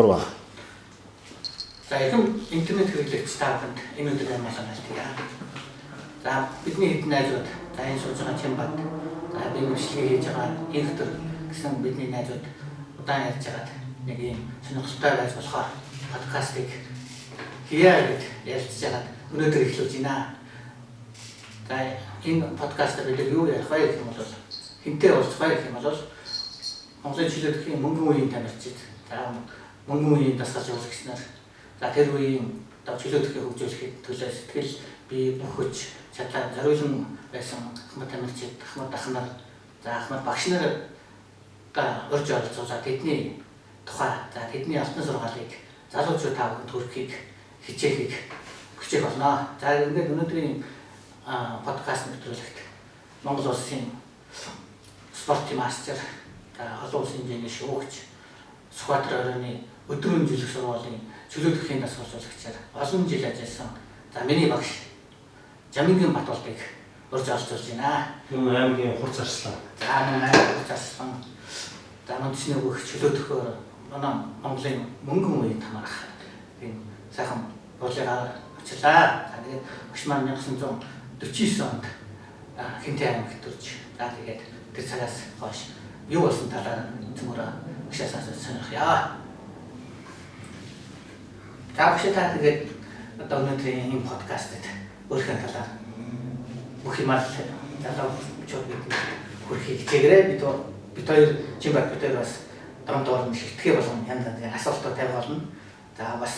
3. За ихэм интернет хэрэглэгч та бүхэнд энэ өдөр амгалан айлтгая. За бидний хэдэн найзууд, за энэ сууж байгаа Чимбат, за би нэвчлэгээ хийж байгаа Инхтер гэсэн бидний найзууд удаан ярьж байгаад нэг ийм сонирхолтой байж болохоор подкастыг хийе гэж ярилцж байгаад өнөөдөр эхлүүлж байна. За энэ подкастаар бид юу ярих вэ гэх юм бол хэнтэй уулзах вэ гэх юм бол Монголын чөлөөтхийн мөнгөн үеийн тамирчид, за мөнгөн үеийн дасгал жуулагч нар, за тэр үеийн одоо чөлөөтхийг хөгжүүлэхэд төлөө сэтгэл бие бүх хүч чадлаар зориулан байсан Ахмад тамирчид, Ахмад ах нар, за Ахмад багш нар урьж оролцуулаад тэдний тухай, за тэдний алтан сургаалыг залуучууд та бүхэнд хүргэхийг хичээхийг хичээх болно. За ингээд өнөөдрийн подкаст нэвтрүүлэгт Монгол улсын спортын мастер, олон улсын хэмжээний шүүгч, Сүхбаатар оройн өдрийн жилх сургуулийн чөлөө төрхийн дасгалжуулагчаар олон жил ажилласан. За миний багш Жамингийн Батулдыг урьж оролцуулж байна. Мөн аймгийн хурц арслан. За мөн аймгийн хурц арслан. За мөн өгөх чөлөө төрхөөр манай Монголын мөнгөн үеийн хамаарах тийм сайхан буудлыгаар очлаа. За тэгээд багш маань 1949 онд Хинтээ аймагт төрж, за тэгээд тэр цагаас хойш юу болсон талаар цөмөрөө багшаас асууж сонирхъя. За багш та тэгээд одоо өнөөдрийн энэ подкастт өөрийнхөө талаар бүх юмар залуучууд бид хүрэхийг хичээгээрэй. Бид хоёр Чимбат бид хоёр бас дом доор нь шигтгэе болгон янз янзын асуултууд тавих болно. За бас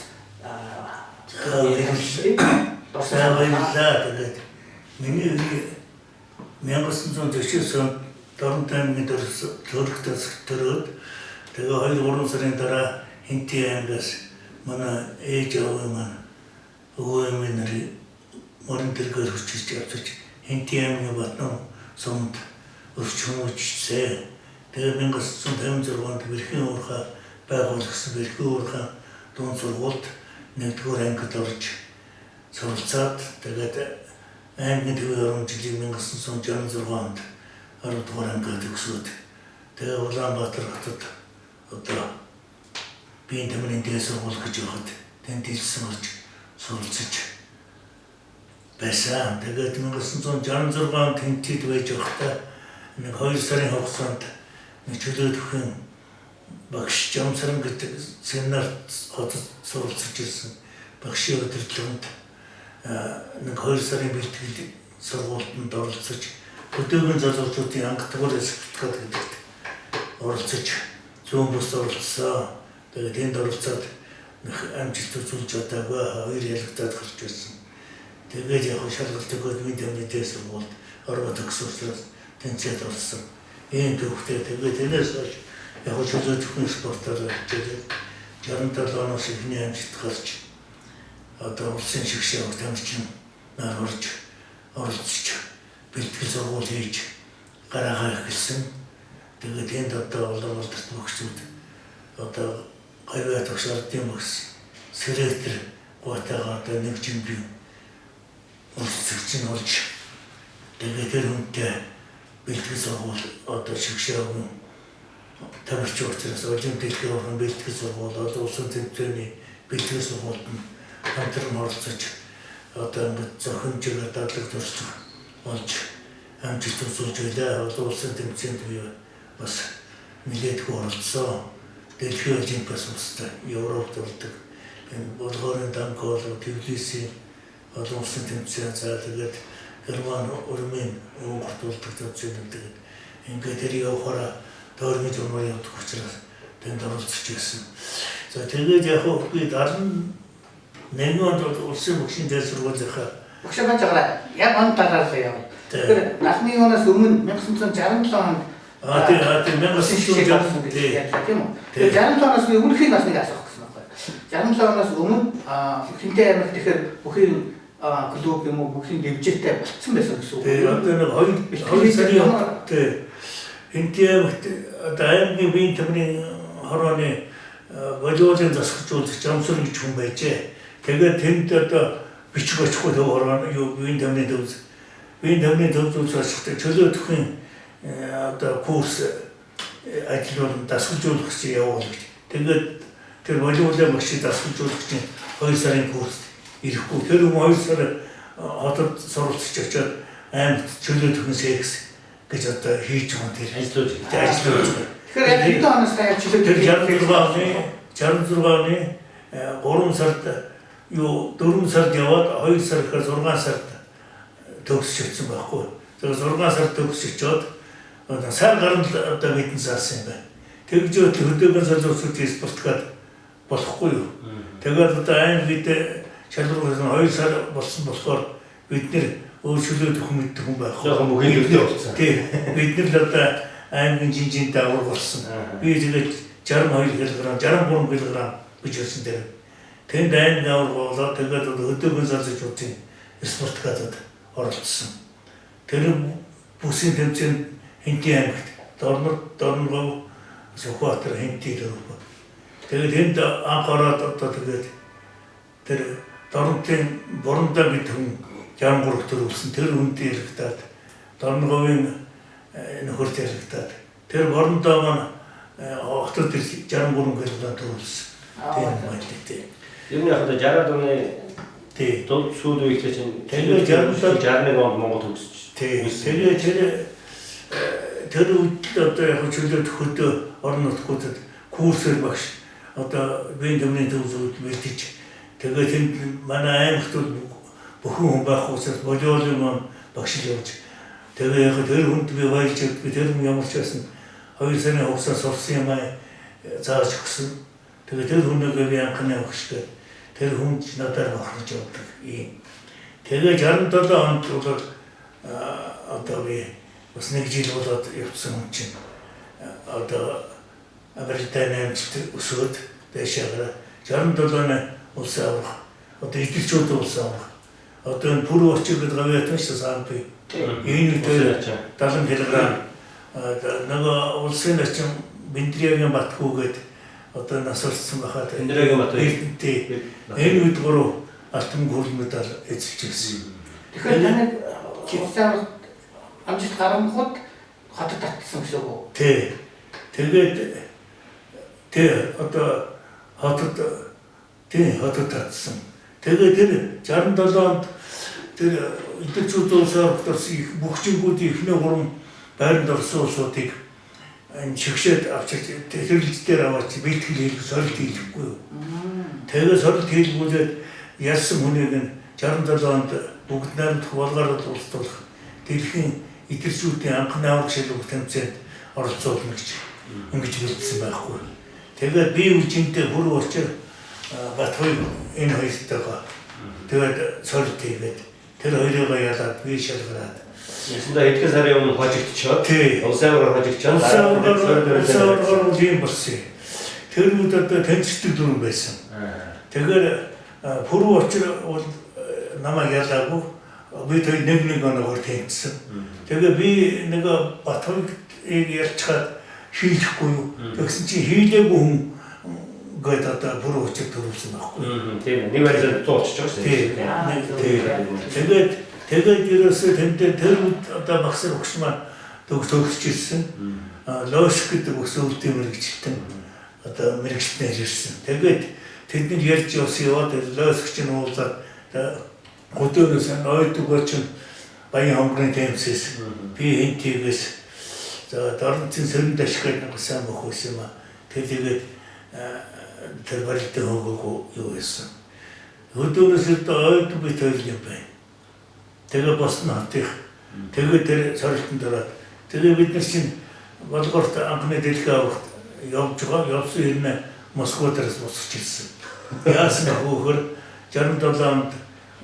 дурсаа баярлалаа. Тэгээд миний 1949 онд Дорнод аймгийн төрөх төрөөд тэгээ 2-3 сарын дараа Хинти аймгаас манай ээж аавын маань өвөө эмээ нарыг морин дэргээр хүчиж явж Хинти аймгийн Батнам сумд өрч хүмүүжсэн. Тэгээ 1956 онд Бэрхийн уурхай байгуулагдсан. Бэрхийн уурхай дунд сургуульд 1-р ангид орж суралцаад тэгээд аймгийн төвийн оромжилийг 1966 онд 10 дугаар ангиа төгсөөд тэгээ Улаанбаатар хотод одоо биеийн тамирын дээд сургууль гэж байхад тэнд дэлсэн орж суралцаж байсан. Тэгээд 1966 онд тэнцээд байж байхдаа нэг 2 сарын хугацаанд нэг чөлөө төхөн багш Жамсран гэдэг семинарт хотод суралцаж ирсэн багшийн удирдлаганд нэг 2 сарын бэлтгэл сургуультанд оролцож хөдөөгөн залуучуудын ангидгаар сэртгээд гэдэгт оролцож зүүн бус оролцсон. Тэгээд тэнд оролцоод нэг амжилт үзүүлж чадаагүй хоёр ялагдаад гарч ирсэн. Тэгээд яг шалгалт өгөөд миний тамны дээд сургуульд ороо төгссөн учраас тэнцээд орсон. Ийм төвхтэй. Тэгээд тэрнээс хойш яг чөлөө төхөн спортоор хичээлээд 67 оноос эхний амжилт гарч одоо улсын шигшээ тамирчин нар орж оролцож бэлтгэл сургууль хийж гараагаа эхэлсэн. Тэгээд тэнд одоо Улаанбаатарт багшууд одоо гавьяа багш, ардын багш, сэрэтэр гуйтайгаа одоо нэг жимбийн өрсөлдөгч нь болж тэгээд тэр хүнтэй бэлтгэл сургууль одоо шигшээвэн тамирчин учраас олимп дэлхийн орон бэлтгэл сургууль, олон улсын тэмцээний бэлтгэл сургуульд нь хамтран оролцож одоо ингээд зохимжигээр дадлаг туршлага олж амжилт үзүүлж байлаа. Олон улсын тэмцээнд би бас нэлээдгүй оролцсон. Дэлхийн олимпиас устай Европт болдог. Энэ Булгарын Данкол, Тбилиси олон улсын тэмцээн, за тэгээд Герман, Урмын, Унгарт болдог тэмцээнүүд тэгээд ингээд тэр явахаараа тойргийн журмаар явдаг учраас тэнд оролцож байсан. За тэгээд яг би 71 онд улсын багшийн дээд сургуулийнхаа багш байж байгаа. Яг он талаар л яваа. Тэгэхээр 71 оноос өмнө 1967 онд тийм 1960 тийм үү. Тэгэхээр 67 оноос би өмнөхийг бас нэг асуух гэсэн байхгүй. 67 оноос өмнө Хинтээ аймаг тэгэхээр бүхийн клуб юм уу бүхийн дэвжээтэй болцсон байсан гэсэн үг. Тийм одоо нэг 2 сарын тийм Хинтээ аймагт одоо аймгийн биеийн тамирын хорооны волейболын засагчуулах Жамсар гэж хүн байжээ. Тэгээд тэнд одоо бичих очихгүй төв хороо юу биеийн тамирын төв биеийн тамирын төв зүйлс очихтой чөлөө төхөн одоо курс ажил болон дасгалжуулагч явуул гэж. Тэгээд Тэр волейболын багшийг дасгалжуулагчийн 2 сарын курст ирэхгүй. Тэр хүн 2 сар хотод суралцж очиод аймагт чөлөө төхөн секс гэж одоо хийж байгаа тэр Ажиллаж ажиллаж байгаа. Тэгэхээр яг хэдэн оноос та яг чөлөө Тэр 66 оны 3 сард юу 4 сард яваад 2 сар гэхээр 6 сард төгсөж очсон байхгүй. Тэгээ 6 сард төгсөж очиод одоо сар гарan л одоо мэдэн заасан юм байна. Тэгж өтөл хөдөөгөн залуучууд спортгаад болохгүй юу. Тэгээд одоо аймаг хэд шалруу 2 сар болсон болохоор бид нэр өөрчлөлөө төхөн мэддэг хүн байхгүй. Жоохон бүхий л өвдөө болсон. Тий. Бид нар л одоо аймгийн жинжин даагвар болсон. Би тэгээд 62 кг, 63 кг гэж байсан дээр. Тэнд аймгийн аварга болоод тэгээд одоо хөдөөгөн залуучуудын спорткадад оролцсон. Тэр бүсийн тэмцээнд Хинтийн аймагт Дорнод, Дорногов, Сүхбаатар, Хинти дөрөв. Тэгээд тэнд анх ороод одоо тэгээд тэр Дорнодын Бурундаа гэдэг хүн 63 төрүүлсэн. Тэр хүнд яригдаад Дорноговын нөхөрт яригдаад тэр Бурундаа маань хотод 63 кг төрүүлсэн. Тийм байлээ тий. Ер нь яг одоо 60-аад оны Тий. дунд сүүл үеийн чинь Тэгээд 67 61 онд Монгол төгсөж. Тий. Тэгээд тэр үед одоо яг чөлөө төхөдөө орон нутгуудад курсээр багш одоо биеийн төмний төв зүгт бэлтэж тэгээд тэнд манай аймагт бол бүхэн хүн байхгүй учраас волейболын маань багш л явж тэгээд яг тэр хүнд би баялж явдгүй тэр хүн ямар ч байсан 2 сарын хугацаа сурсан юм аа зааж өгсөн. Тэгээд тэр хүнийг би анхны багш гээд тэр хүн ч надаар бахарч явдаг ийм. Тэгээд 67 онд бол одоо би бас нэг жил болоод явсан хүн чинь одоо Британи аймагт өсөөд дээшээ гараа 67 оны улсын аварга одоо идэлчүүд улсын аварга одоо энэ пүр очир гэдэг гавьяатан шүү сампи энэ үед 70 кг нөгөө улсын ачин Бендриагийн Батхүүгээд одоо нас орсон байхаа Бендриагийн Бат тий энэ үед гурав алтан гүрэл медаль эзэлж ирсэн. Тэгэхээр таныг улсын аварга амжилт гарангууд хотод татсан гэсэн үг үү? Тий. Тэгээд тий одоо хотод тий хотод татсан. Тэгээд тэр 67 онд тэр идэлчүүд улсын аваргад орсон их бүхчингүүдийн эхний гурван байранд орсон улсуудыг энэ шигшээд авчирч тэрэлж дээр аваач бэлтгэл хийх сорилт хийхгүй юу. Тэгээд сорилт хийлгүүлээд ялсан хүнийг нь 67 онд бүгд найрамдах Болгарууд улсдуулах дэлхийн идэлчүүдийн анхны аварга шалралт тэмцээнд оролцуулна гэж ингэж бэлдсэн байхгүй. Тэгээд би үжинтэй бүр очир Батхуй энэ хоёртойгоо тэгээд сорилт хийгээд тэр хоёрыгоо ялаад би шалгараад Ясандаа хэдхэн сарын өмнө хожигдчиход Тий. улсын аваргаар хожигдчиход Улсын аваргаар бол ийм болсон юм. Тэр үед одоо тэнцдэг дүрм байсан. Тэгэхээр пүрүү очир бол намайг ялаагүй би тэр нэг нэг оноогоор тэнцсэн. Тэгээ би нэг Батхуйг ялчхаад хийлэхгүй юу. Тэгсэн чинь хийлээгүй хүн гээд одоо пүрүү очир төрүүлсэн байхгүй. Тийм ээ. Нэг байдлаар 100 очиж байгаа шүү Тий. дээ. Тэгээд ерөөсөө тэндээ тэр үед одоо багсар өгч маань төгсөж ирсэн. Лош гэдэг ус өвдийн мэрэгчлэн одоо мэрэгчлэнээр ирсэн. Тэгээд тэдний ярьж явсан яваад лоск чинь уулзаад хөдөөнөөс ойдог очин Баян хонгорын тэмцээс би хинтигээс за Дорнцын сөрөнд ашиг гэдэг нэг сайн мөх байсан юм а. Тэр тэгээд тэр барилдын хөнгөг юу байсан. Хөдөөнөөс одоо ойдог бит хоёр юм байна. Тэгээ босно хотынх. Тэгээ тэр сорилтонд ороод тэгээ бид нар чинь Болгарт анхны дэлхийн аваргад явж байгаа. Явсан хэрнээ Москва дээрээс босгож ирсэн. Яасан бэ хөөхөр 67 онд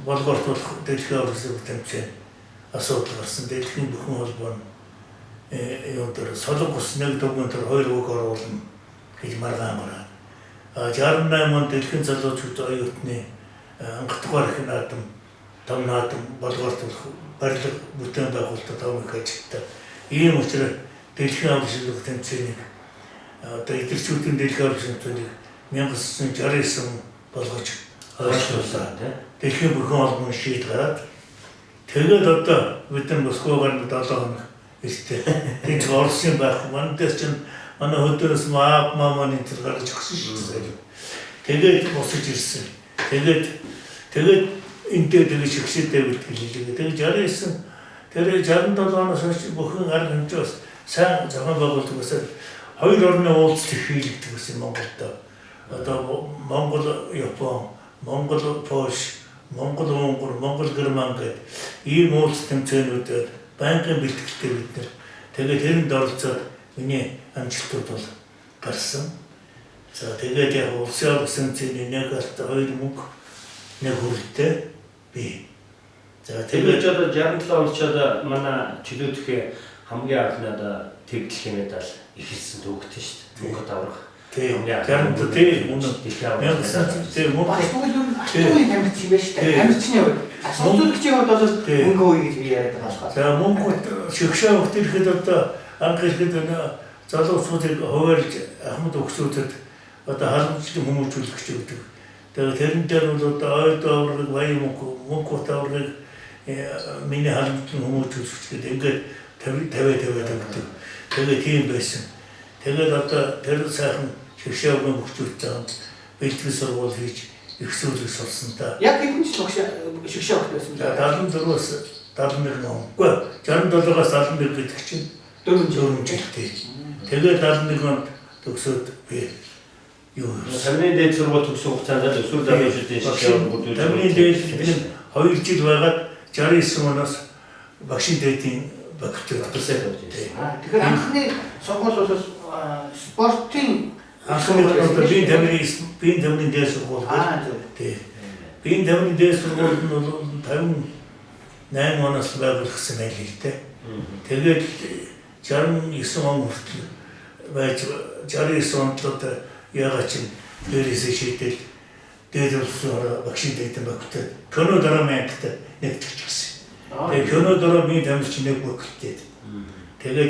Болгарт болох дэлхийн аваргын тэмцээн асуудал гарсан. Дэлхийн бүхэн холбоо нь юун дээр Солонгос нэг дугуйн дээр хоёр үг оруулна гэж маргаан гараад. 68 онд дэлхийн залуучууд оюутны анхдугаар их наадам том наадам Болгарт болох барилга бүтээн байгуулалтад том их ажилттай. Ийм учраас дэлхийн аварга шилдэг тэмцээнийг одоо идэрчүүдийн дэлхийн аварга тэмцээнийг 1969 болгож хойшлууллаа. Дэлхийн бүхэн холбоон шийд гараад тэгээд одоо бид нар Москвагаар 7 хоног иртээ. Тэнд Оросын байхгүй. Манай дээр чинь Манай хөдөөнөөс маав мааман энэ төр гарч өгсөн шүү дээ. Тэгээд босож ирсэн. Тэгээд тэгээд энэ дээр тэгээд шигшээдээ бэлтгэл хийлээ. Тэгээд 69 тэр 67 оноос хойш бүхэн арга хэмжээ бас сайн зохион байгуулдаг байсан. Хоёр орны уулзалт их хийлэгдэг байсан Монголд. Одоо Монгол Япон, Монгол Польш, Монгол Унгар, Монгол Герман гэдэг ийм уулзалт тэмцээнүүдэд байнгын бэлтгэлтэй бид нэр тэгээд тэрэнд оролцоод миний амжилтууд бол гарсан. За тэгээд яг улсын аварга тэмцээний нэг алт, хоёр мөнгө, нэг хүрэлтэй би. За Тэгээд тэгээд ч одоо 67 онд ч одоо манай чөлөөтөхөө хамгийн анхны одоо тэгдэл медаль эхэлсэн төвөгтэй шүү дээ. Мөнгө аврах. Тийм Хамгийн анхны 67 тийм үнэн. Дэлхийн аварга. 1900 тийм мөнгө Багш тэгвэл юу алтан үеийн тамирчин юм байна шүү дээ. Тийм. Тамирчны үед. Сонсоологчийн хувьд бол Тийм. мөнгө үе гэж би яриад байгаа болохоор. За мөнгө шигшээ өгт ирэхэд одоо анх ирэхэд залуучуудыг хуваарлж ахмад өгсүүдэд одоо халамжлан хүмүүжүүлэх гэж өгдөг. Тэгээд тэрэн дээр бол одоо ойд аврагыг баян мөнгө мөнгө бут аврагыг миний халамжлан хүмүүжүүлэх гэдэг ингээд 50 50 50 өгдөг. Тэгээд тийм байсан. Тэгээд одоо тэр сайхан шигшээ өгөн өгчүүдтэй хамт бэлтгэл сургууль хийж их зүйлийг сурсан та. Яг хэдэн жил багш шигшээ өгт байсан За бэ? 74-өөс 71 он. Үгүй 67-оос 71 гэдэг чинь 4 жил. 4 жилтэй. Тэгээд 71 онд төгсөөд би юу явсан. Тамирын дээд сургууль төгсөх хугацаанд л өсвөр залуучуудын шигшээ бүрдүүлж Тамирын дээд бид 2 жил байгаад 69 оноос багшийн дээдийн факультет Баталсай тавьж ирсэн. Аа, тэгэхээр анхны сургууль бол спортын Анхны одоо биеийн тамирын биеийн тамирын дээд сургууль. Аа, зөв. Тий. Биеийн тамирын дээд сургууль нь бол 58 оноос байгуулагдсан байл л дээ. Тэгээд 69 он хүртэл байж 69 онд л одоо яагаад чинь дээрээсээ шийдэл дээд улсын багшийн дээдэн факультет кино драма ангитай нэгтгэж гисэн. Тэгээд кино драмын тамирчин нэг факультет.